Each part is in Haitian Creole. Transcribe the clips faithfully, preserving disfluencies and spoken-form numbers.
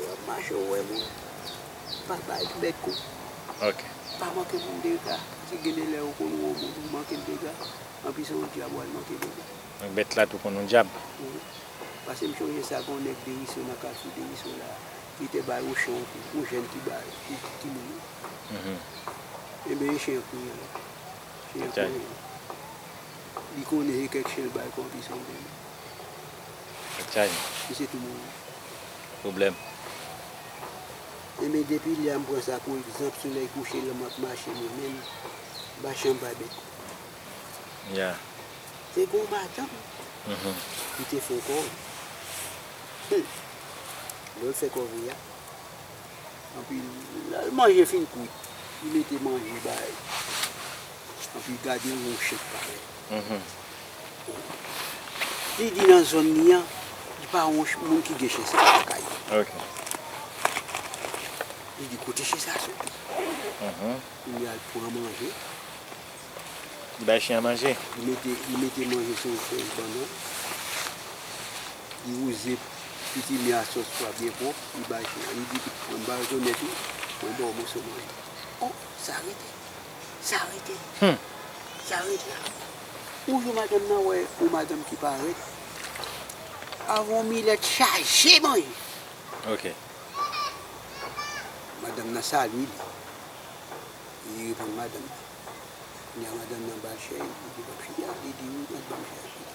W ap mache, ou wè moun. Pa bay bèt kou. Ok. Pa manke moun dega. Si gen de lè ou konn wè yon moun, ou manke l dega. Anpi se yon dyab w al manke dega. Donk bèt la tou konn yon dyab. Wi. Paske m sonje sa, gen yon nèg Deriso nan kafou Deriso la. Li te bay yon chen yon kou, yon jèn ki bay, ki, ki mouri. Mhm. Enben, e chen an kouri anlè. Chen an kouri anlè. Li konnen se kèk chen l bay kou anpi se yon dènye. Misye tou mouri. Pwoblèm. Enben, depi lè a, m pran sa kou egzanp, solèy kouche, lè m ap mache, mwen menm, m pa janm bay bèt kou. Ya. Se gon madanm ki te fè kòve. Hmm. Lè l fè kòve a, anpi lè manje fin kwit, li mete manje bay. Anpi gade yon chen parèt. Li di nan zòn li an, li pa yon ch- moun ki gen chen sa lakay li. Ok. Li di kote chen sa soti. Kounye a l pran manje. Li bay chen an manje. Li mete, li mete manje sou yon fèy bannann. Li wouze pitimya a sòs pwa byen pwòp. Li bay chen an. Li di, mwen m pa rekonèt ou, mwen ba w moso manje. Oh, sa rete. Sa rete. Hmm. Sa rete la. Yon jou madanm nan wè yon madanm ki parèt. Avè yon milèt chaje manje. Ok. Madanm nan salye li. Li reponn madanm nan. Kounye a madanm nan ba l chèz, li di, "P ap chita?" Li di, "Wi, mèt, ban m chèz chita."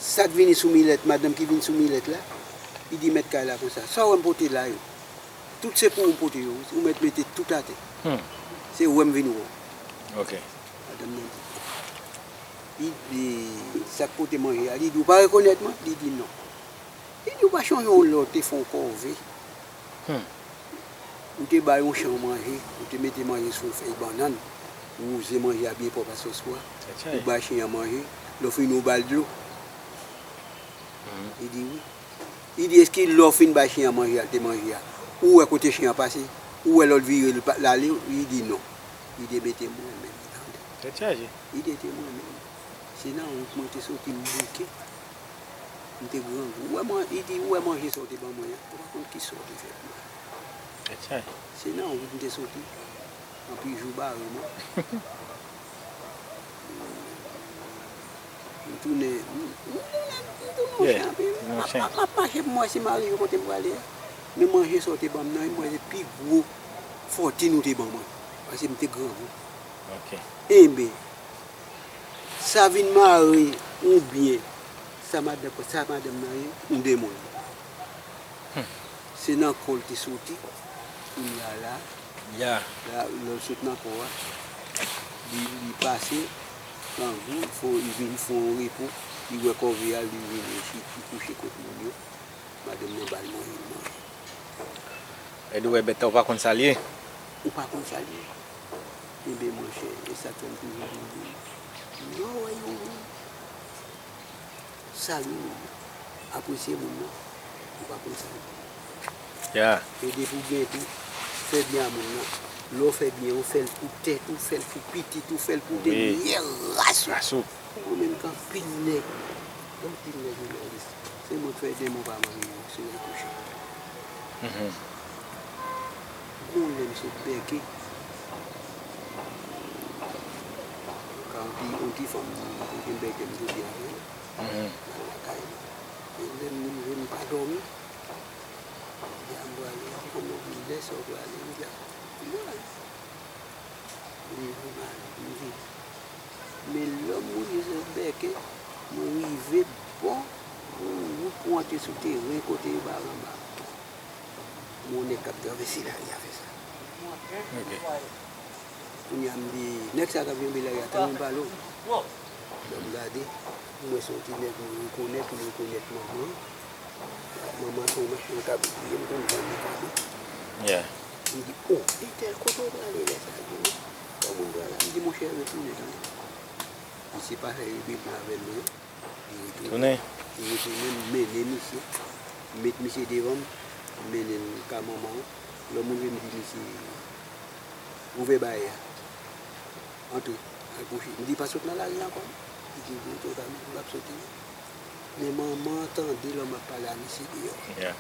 Sa k vini sou milèt, madanm ki vin sou milèt la, li di mèt kay la konsa, "Sa w wè m pote la yo, tout se pou ou m pote yo, wi. Ou mèt mete tout atè. Hmm. Se wè m vin wè w." Ok. Madanm nan di, li di, "Sa k pote manje a?" Li di, "Ou pa rekonèt mwen?" Li di, "Non." Li di, "Ou pa chonje yon lè w te fè yon kòve? Hmm. Ou te bay yon chen w manje, ou te mete manje sou yon fèy bannann, ou wouze manje a byen pwòp ak sòs pwa, ou bay chen an manje, lè w fini ou ba l dlo." Hmm. Li di, "Wi." Li di, "Èske lè w fin bay chen an manje a, l te manje a, ou wè kote chen an pase? Ou wè lè w vire l pa- l ale?" Li di, "Non." Li te mete mwen menm, tande. Tèt chaje. Li te te mwen menm. Se nan wout mwen te soti m bouke. M te grangou. Ou wè man- li di, "Ou wè manje sa w te ban mwen an? Ou pa konn kisa w te fè pou mwen." Tèt chaje. Se nan wout m te soti. Anpi jou bare mwen. M tounen, m, m tounen, m tounen yon chen anpil. M ap, m ap mache pou m wè si m arive kote m prale a. Men manje sa w te ban m nan, m wè se pi gwo fòtin ou te ban mwen. Paske m te grangou. Ok. Enben, sa vin mare oubyen sa madanm, sa madanm nan ye, m demoun. Hmm. Se nan kò l te soti, kounye a la, ya, la, lè l sot nan kò a, li, li pase, grangou, fò, li vin fè yon repo, li wè kòve a, li vin resi, li kouche kot moun yo. Madanm nan ba l manje, l manje. Epi w wè bèt la, ou pa konn sa l ye? Ou pa konn sa l ye. Enben, monchè, e sa k fè m toujou di moun, lè w wè yon moun, salye moun nan, apresye moun nan, ou pa konn sa l ye. Ya. E depi w gen tou, fè byen a moun nan. Lè w fè byen, ou fè l pou tèt ou, fè l pou pitit ou, fè l pou dènyè ras ou. Ras ou. Mwen menm, gen anpil nèg, gen anpil nèg jounalis. Se mwen k fè demon pa manje yo, se lè kouche. Mhm. Gon lè misye bèke. Ka anpil, yon ti fanm, pou vin bèke m jodi a, wi. Mhm. Nan lakay li. E lè m rive, m pa dòmi. Jodi a m prale, m konn oubli lè sa w prale, m di a, m prale. Li vin mal, li vin. Men lè m mouri sou bèke, mwen rive bò yon wout pou antre sou teren kote e ba anba. Yon nèg k ap travèse lari a fè sa. Ok. Kounye a m di, nèg sa k ap janbe lari a, tann m pale w. Lè m gade, m wè se yon ti nèg mwen rekonèt, m rekonèt manman. Manman se yon machann kabrit li ye, m konn vann li kabrit. Yeah. M di, "O, entèl, kote w prale lè sa?" Li di, "Kòman m prale la?" M di, "Monchè, retounen, tande." Misye pa fè ebrim avè l non. Li retounen. Retounen. Li retounen, m mennen misye. M met misye devan m, m mennen l ka manman an. Lè m rive, m di misye, "Ouvè baryè a. Antre, al kouche." M di, "Pa sot nan lari ankò." Li di, "Wi, tonton, m p ap soti non." Men manman an tande lè m ap pale a misye deyò. Yeah.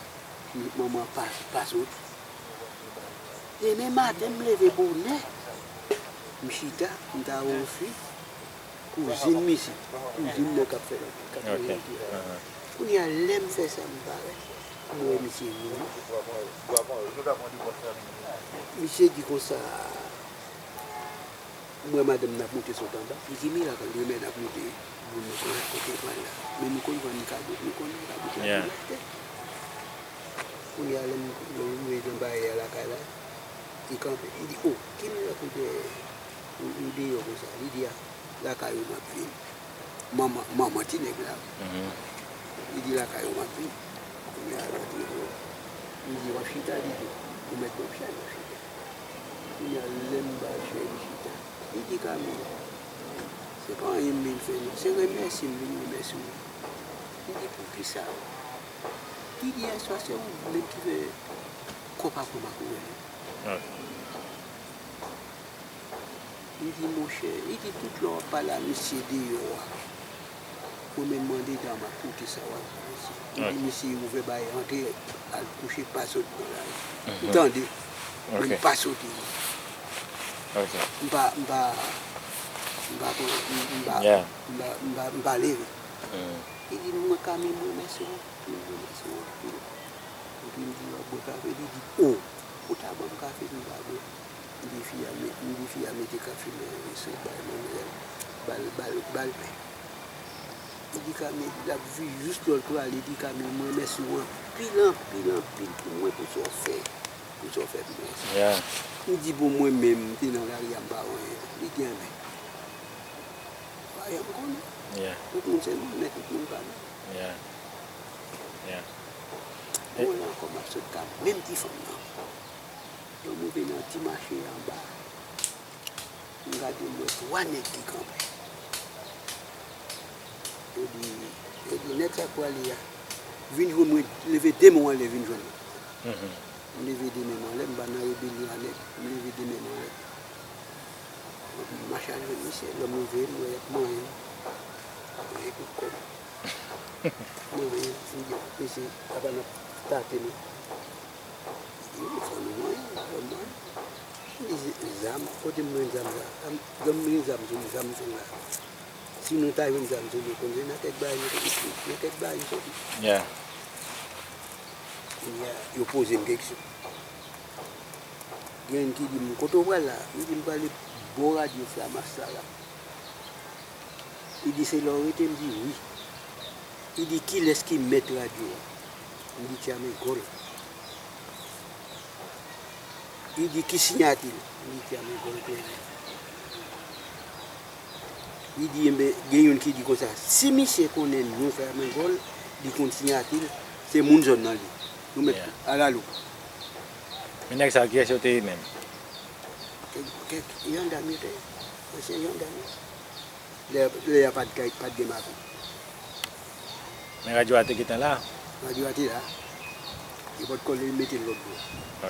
Manman pa, pa sot. Demen maten, m leve bonè. M chita, m ta wè yon fi. Kouzin misye. Kouzin mwen k ap fè, k ap fè. Kounye a, lè m fè sa, m parèt. M wè misye vini. Misye di konsa, m wè madanm nan ap monte sot anba. Li di, "Mira, konn remèd ap monte moun nan konn kote pral la. Men nou konn vann kado, nou konn kado ki ap vin achte." Kounye a, lè m, lè m rive nan baryè a lakay la, li kanpe. Li di, "O, ki mirak ou dèyè, ou, ou deyò konsa?" Li di, "A, lakay ou m ap vin." Manman, manman ti nèg la. Li di, "Lakay ou m ap vin." Kounye a, l antre dlo. Li di, "W ap chita?" Li di, "Ou mèt ban m chay, m ap chita." Kounye a, lè m ba l chay, li chita. Li di, "Kami, se pa anyen m vin fè non. Se remèsye m vin remèsye w." Li di, "Poukisa?" Li di, "Yèswa, se ou menm ki fè kòb ak ou pa konnen." Li di, "Monchè," li di, "tout lè w ap pale a misye deyò a, ou menm andedan m ap koute sa w ap di misye." Li di, "Misye ouvè bay antre, al kouche, pa sot nan lari." M tande, men m pa soti. M pa, m pa, m pa pran, m, m pa, m pa, m pa, m pa leve. Li di, "Mwen, Kami, m remèsye w anpil, m remèsye w anpil." Epi m di, "W ap bwè kafe?" Li di, "O, ou ta ban m kafe, m ta bwè." M di fi a met-, m di fi a mete kafe nan resèt bay manmzèl, ba l, ba l, ba l pen. Li di, "Kami," l ap viv jis lè l prale, li di, "Kami, mwen remèsye w anpil, anpil, anpil pou mwen, pou sa w fè, pou sa w fè pou mwen." M di, "Pou mwen menm, m te nan lari a, m pa wè anyen." Li di, "Enben, pa janm konnen. Tout moun se moun, men tout moun pa moun." Bon, la ankò, m ap sot ka menm ti fanm nan. Lè m rive nan ti mache anba, m gade, m wè twa nèg ki kanpe. Yo di, yo di, "Nèg sa k prale a, vin jwenn mwen, leve de men w anlè, vin jwenn mwen." M leve de men m anlè, m pa nan rebelyon a nèg, m leve de men m anlè. M mache al jwenn misye, lè m rive, m wè y ap manyen m. Manyen tout kò m. Manyen m, m di, "Mesye, apa n ap tate nou?" Li di, "Wi, fò nou manyen, fò nou manyen." M di, "Zam, kote m jwenn zam sa? Zam, zam, m gen zam sou mwen, sa m fè la? Si nou ta jwenn zam sou nou, konn se nan kèk bagay nou soti, nan kèk bagay nou soti." Kounye a, yo poze m keksyon. Gen youn ki di m, "Kote w pral la?" M di, "M prale bò radyo Flamas la, la." Li di, "Se la w rete?" M di, "Wi." Li di, "Kilès ki mèt radyo a?" M di, "Tyamen Gòl." Li di, "Ki siyati l?" M di, "Tyamen Gòl Kleren." Li di, "Enben, gen youn ki di konsa, si misye konnen non Tyamen Gòl, li konn siyati l, se moun zòn nan li. Nou mèt alaloup." Men nèg sa, kiyès yo te ye menm? Kèk, kèk jandam yo te ye. Ansyen jandam yo. Lè, lè a pa t gen, pa t gen makou. Men radyo a te gentan la? Radyo a te la. Yo pa t kòl li mete l lòt bò.